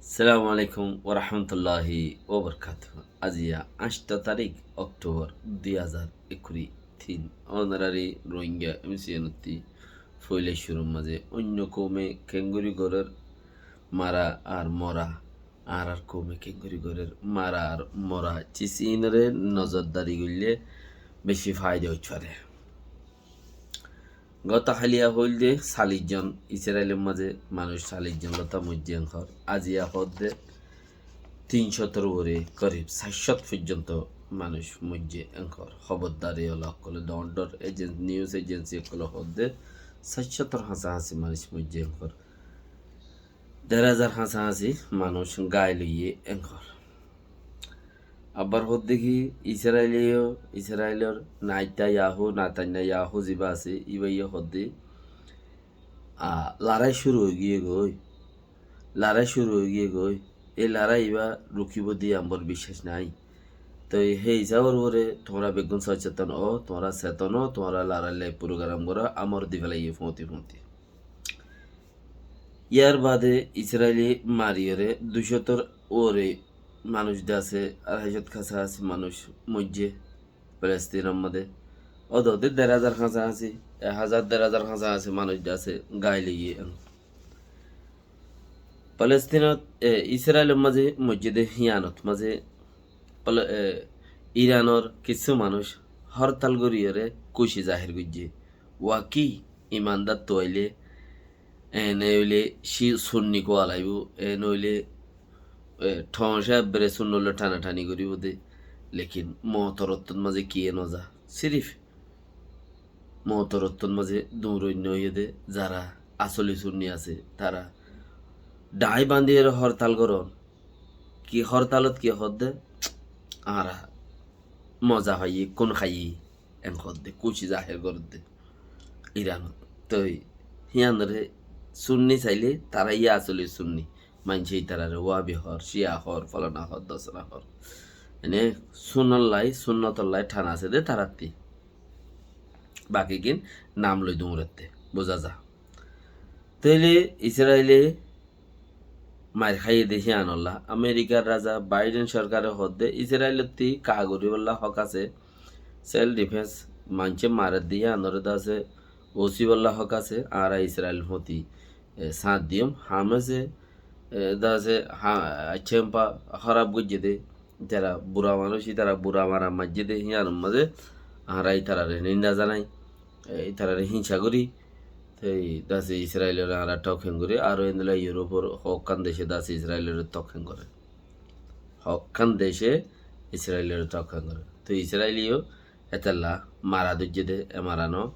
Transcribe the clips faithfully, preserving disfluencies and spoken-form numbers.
Assalamu alaikum warahmatulláhi wabarakátuhu. Aziya añctho tarík Okthobor dui házar ekkuri tin. Ónorari Rohingya M C N ottí foila cúrur mazé oinno koume kengori gorér mara ar mora, añárar koume kengori gorér mara ar mora, cis inore nozordari goille beci faida óit fare. Goto háliya hoilde callic zon Israilor mazé manúic callic zon lóta moijjé enkor. Aziya hoódde tin cótor uore korib sair cót foijjonto manúic moijjé enkor. Hóbordari ola ókkole dóñr dóñr ejen-, nius ejensi ókkole hoódde sair cótor hañsahañsi manúic moijjé enkor. Der házar hañsahañsi manúic gail óiye enkor. Abbar hoódde ki Israile yo, Israilor Naita Yahu, Natanya Yahu ziba asé, iba yo hoódde, a, larái cúru ói giyé goi. Larái cúru ói giyé goi. Ei larái iba rukibo de ambor bicác nai. Toi hé hísabor uore tuáñra beggún soceton ó, tuáñra seton ó, tuáñra larái lai program goró, amor di felaiyé fúñti fúñti. Yar bade Israile mariyóre dui cótor uore manúic de asé, arhái cót hañsahañsi manúic moijjé Palestinor mazé. Ódode der házar hañsahañsi, ek házar der házar hañsahañsi manúic de asé, gail óiye en. Palestinot, e, Israilor mazé moijjé de híyanot mazé Pal-, e, Iranor kissú manúic hórtal goríyore kúci zahér goijjé. Waki imandar tuaile, ene óile ci-, sunni kuwa laibo, ene óile, e, thoñca ebbere sunno loi thanathani goríbo de. Lekin mootorottun mazé kiyé noza. Sirif mootorottun mazé duñroinno óiye de, zara asoli sunni asé, tara dhañi bandiyore hórtal goron. Ki hórtalot ki hoódde? Añára moza faiyí, kún haiyí, en hoódde, kúci zahér goródde Iranot. Toi híyanore sunni saile tara yá asoli sunni. Maincé itarare wahabi hoór, ciya hoór, folana hoór, dosana hoór. Ene sunnot lai, sunnotor lai than asé de tarattí. Baki gín nam loi duñrette, buza za. Tóile Israile mair háiye de híyanolla. Amerikar raza Baiden sorkare hoódde Israilottí ka goríbolla hók asé, self defense, maincé maredde híyanore de asé, ósibolla hók asé, añára Israil fúñti, e, sáñt diyum, Hamase, e, de asé, ha-, accá empa hóraf goijjé de, itara bura manúic, itara bura mara maijjé de, híyanor mazé añára itarare ninda zanai, e, itarare hínsa gorí, Toi dase Israilore añára thok héng gorí, aró endilla Europor hokkán dece dase Israilore thok héng goré. Hokkán dece Israilore thok héng goré. Toi Israile yó etella mara dóijje de, e mara no.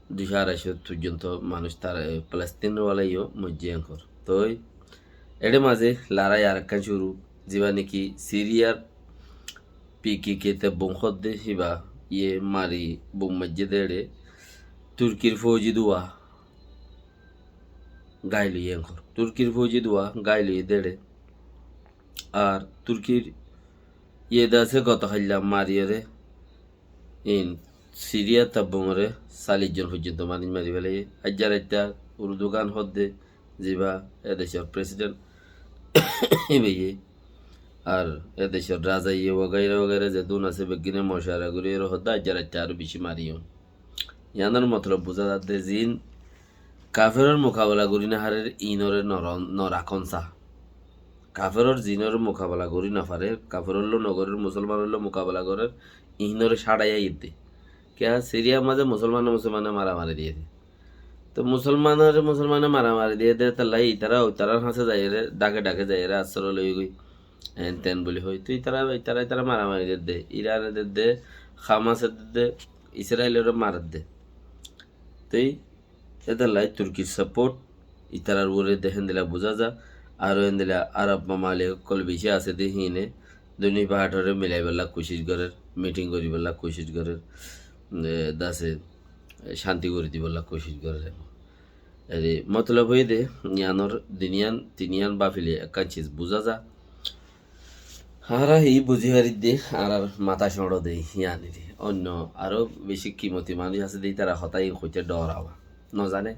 Duicó aráicó foijjonto manúic tara, e, Palestin wala yó moijje enkor. Toi eçé mazé larái arekkán cúru, ziba niki Siriyar P K K te bom hoódde híba, iye mari bom maijjé de eçé. Turkir fóuji duwa gail óiye enkor. Turkir fóuji duwa gail óiye de eçé. Ar Turkir iye de asé goto hailla mariyóre in Siriya tabbungore callic zon foijjonto manúic mari félaiye. Aijja raitta Urdugan hoódde ziba e decor president, íbaye, ar e decor razaye wagaira wagaira zedún asé beggúne mocuwara gorí ere hoódde aijja raitta aró beci mariyum. Yiánor motolob buzá zadde zin kaferor mukabela gorí nofarer inore nor-, norakón sa. Kaferor zinore mukabela gorí nofarer, kaferor loi nogorer, musolmanor loi mukabela gorer, inore cárai aiyér de. Kiyá Siriyar mazé musolmane musolmane maramari diyé de. Toi musolmanore musolmane maramari diyé de, tolla itara itarar hañsé zaiyóre, dhake dhake zaiyóre asroy loiyóre, en ten buli hoi. Toi itara, itara, itara maramari diyé de. Irane diyé de, Hamase diyé de, Israilore marer de. Toi etolla Turkir support itarar uore de héndilla buzá za. Aró héndilla Arab mamalik ókkol beci asé de híine duni pahathore milaibolla kucíc gorer, meeting goríbolla kucíc gorer, e, dase, e, cánti gorí dibolla kucíc gorer. Eri motolob óiye de, yiánor duniyan, tiniyan bafile ekkán ciz buzá za. Añára hí buzí farir de, añárar matá cóñço de, yiánire. Oinno aró beci kimoti manúic asé de, itara hotá iín hoité dhoraba. Nozane.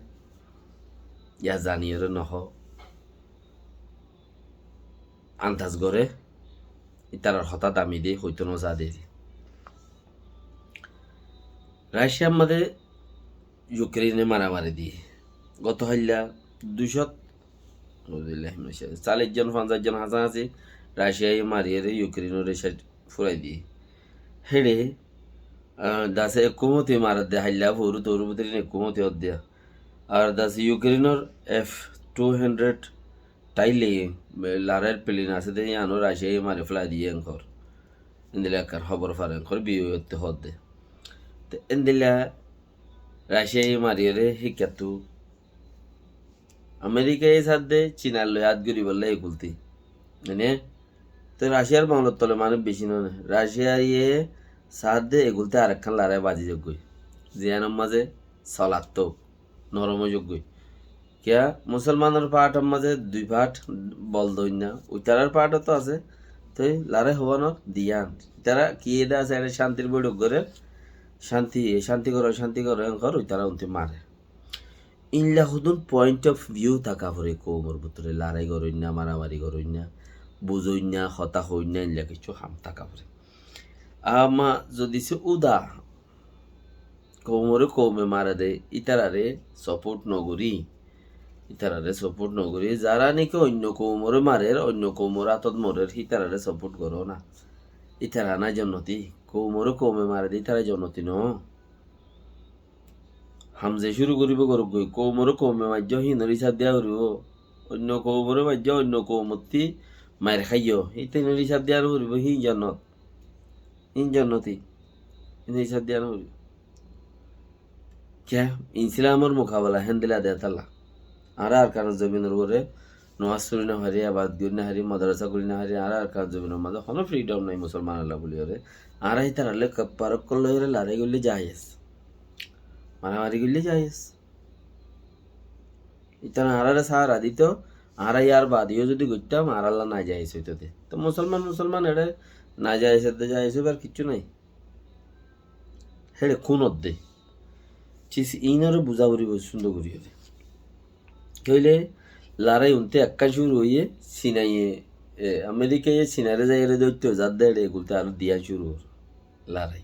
Yá zaniyóre nohó. andaz goré, ítarar hotá dami de, hoitó no za de. Raciar mazé Yukrine maramari diye. Goto hailla duicót, nauzubillah, callíc zon, fonzaic zon hañsahañsi Raciaye mariyóre Yukrinoré céc furai diye. Héçe, ah, dase ekku moti maredde hailla, foru toru bútore ekku moti ódde. Ar dase Yukrinor F two hundred thaile, e, larair plane asé de, yíano Raciaye mari félai diye enkor. Endilla ekkán hóbor fare enkor, B O A ttú hoódde. Te endilla Raciaye mariyóre híkkattú Amerikaye saádde Cinar loi át goríbolla ekulti. Mane, te Raciar bongolor tole manúic beci no né. Raciaye saádde ekulti arekkán larai bazi zaggói. Ziyánor mazé solattó norom ói zaggói. Kiyá, musolmanor partor mazé dui part bol doinna, uitarar partottú asé, toi larai hobanor diyan. Itara ki ede asé, ede cántir boiçók gorer, cánti, cánti goró, cánti goró, enkor uitara unti mare. Inla hodún point of view táka foré, koumor bútore larai goróinna, maramari goróinna, buzoinna, hotá hoóinna, inla kessú ham táka foré. Ama zodi se uda koumore koume mare de, ítarare support no gorí, ítarare support no gorí, zara niki oinno koumore marer, oinno koumor átot morer, hítarare support goró na. Ítara na jonnoti, koumore koume mare de, ítara jonnoti no. Ham ze cúru goríbo gorók goi, koumore koume maijjó, híinor hísab diya foribó. Oinno koumore maijjó, oinno koumottí mair háiyo, híinor hísab diya no foribó, híin jonnot. Híin jonnoti. Híinor hísab diya no foribó. Kiyá? Islamor mukabela héndilla de tálla. Añára Arkanor zobinor uore nomás fori no fari, ebadot goi no fari, modrasa goi no fari, añára Arkanor zobinor mazé honó freedom nai musolmanolla buliyóre. Añára ítaralloi kuffar ókkol loiyóre larai goille jaiz. Maramari goille jaiz. Ítara añárare sahara dito, añára yar bade yó zodi goittam, añáralla najaiz óito de. To musolman, musolman ere najaiz edde jaiz óibar kessú nai. Héçe kún ódde. Cis inore buza foribó cúndor gorí óre. Kiyóile larai unte ekkán cúru óiye, Sinaye, e, Amerikaye Sinare zaiyóre dóitto zadde, héçe egulte aró diyan cúru ór larai.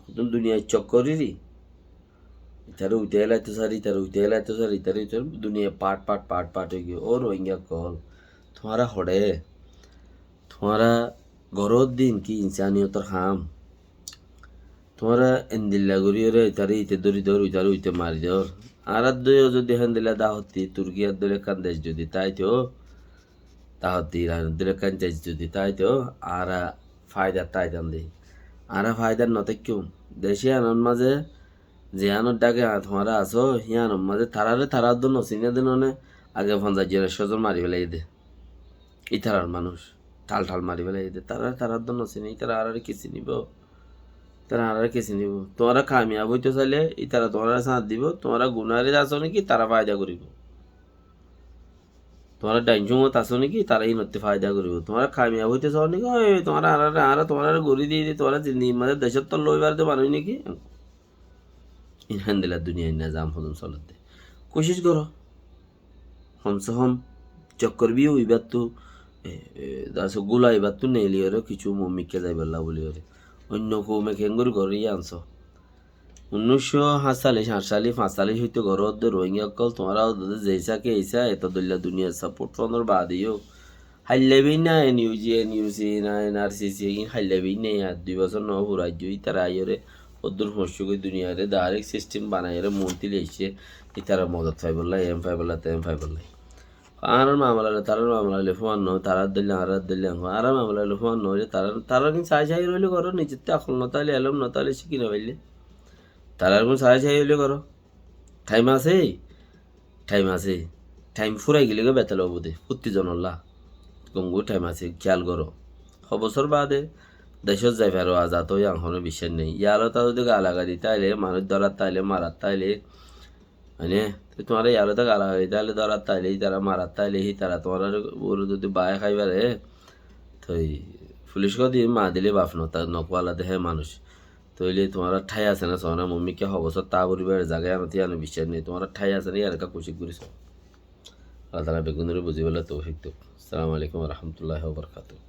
Hodún duniyai chokkor iri. Itare uitai laito sar, itare uitai laito sar, itare uitai, duniyai part, part, part, part ói giyói. Ó Rohingya ókkol, tuáñra hoçé, tuáñra goró din ki insaniyotor ham? Tuáñra endilla goríyore itare ite dóri dór, uitare uite mari dór. Añárar dóiyo zodi héndilla dahotti Turkiyar dóilla ekkán dec zodi táito, dahotti Iranor dóilla ekkán dec zodi táito, añára faidat táitam de. Añára faidat no táikkúm. Dec iyanor mazé ziyánor dháke tuáñra asó, híyanor mazé tarare tara dór no siné de none, age fonzaic zon, ekcó zon mari félaiye de. Ítarar manúic thal thal mari félaiye de. Tarare tara dór no siné, ítara añárare ki sinibó? Ítara añárare ki sinibó? Tuáñra kamiyab óito sailé, ítara tuáñrare sáñt dibó, tuáñra gunare asó niki, tara faida goribó. Tuáñra dain cúmot asó niki, tara ínottí faida goribó. Tuáñra kamiyab óito saó niki, ói, tuáñra añárare, añára tuáñrare gorí diyí de, tuáñra zindigir mazé decót tol loi fare de manúic niki? Iín héndilla duniyai nizam hodún soledde. Kucíc goró. Hom se hom chokkor biyu ibattú, e, e, dase gula ibattú neiliyóre kissú muúmikká zaibólla buliyóre. Oinno koume keéngorí gorér yían só. Unnúiccó háñtcallic, añctcallic, fañscallic óite goródde Rohingya ókkol, tuáñra ódde zeisá keisá, eto dóilla duniyar support fonor baade yó. Háilla beinna N U G, N U C na, N R C C, iín háilla beinna, ar dui bosór no furaijjó, ítara aiyóre, óddur foñiccúgoi duniyare, direct system banaiyóre, muúnti loiccé, ítarar modot faibólla, eén faibólla, teén faibólla. Añárar mamela óile, tarár mamela óile fúañr no, tarár dóilla, añárar dóilla, añárar mamela óile fúañr no, óile tarár, tarár gín sai sai roile goró, nizettú akol no táile, elóm no táile, cíki no faille. Tarár gín sai sai roile goró. Thaim asé, thaim asé. Thaim fúrai gilé goi betel óibo de, fottí zonolla. Gom goi thaim asé, kiyal goró. Hó bosór baade decót zai faro, azad ói, añár honó biccác nái. Iyalot zodi galagadi táile, manúic dórat táile, marat táile, Mane, te tuáñra iyalot galagadi táile, dórat táile, ítara marat táile, hítara tuáñrar uore zodi baáye hái fare, toi fulic goi di ma dile baf no, ta no kuala de hé manúic. Toile tuáñrar thái asé né, só na, muúmikká hó bosór tá foribo, zaga iyanot iyano biccác nái, tuáñrar thái asé né, iyar ekká kucíc gorí só. Allah taala beggúnoré buzibálla toufik douk. Assalamu alaikum wa rahmatullahi wa barakatuhu.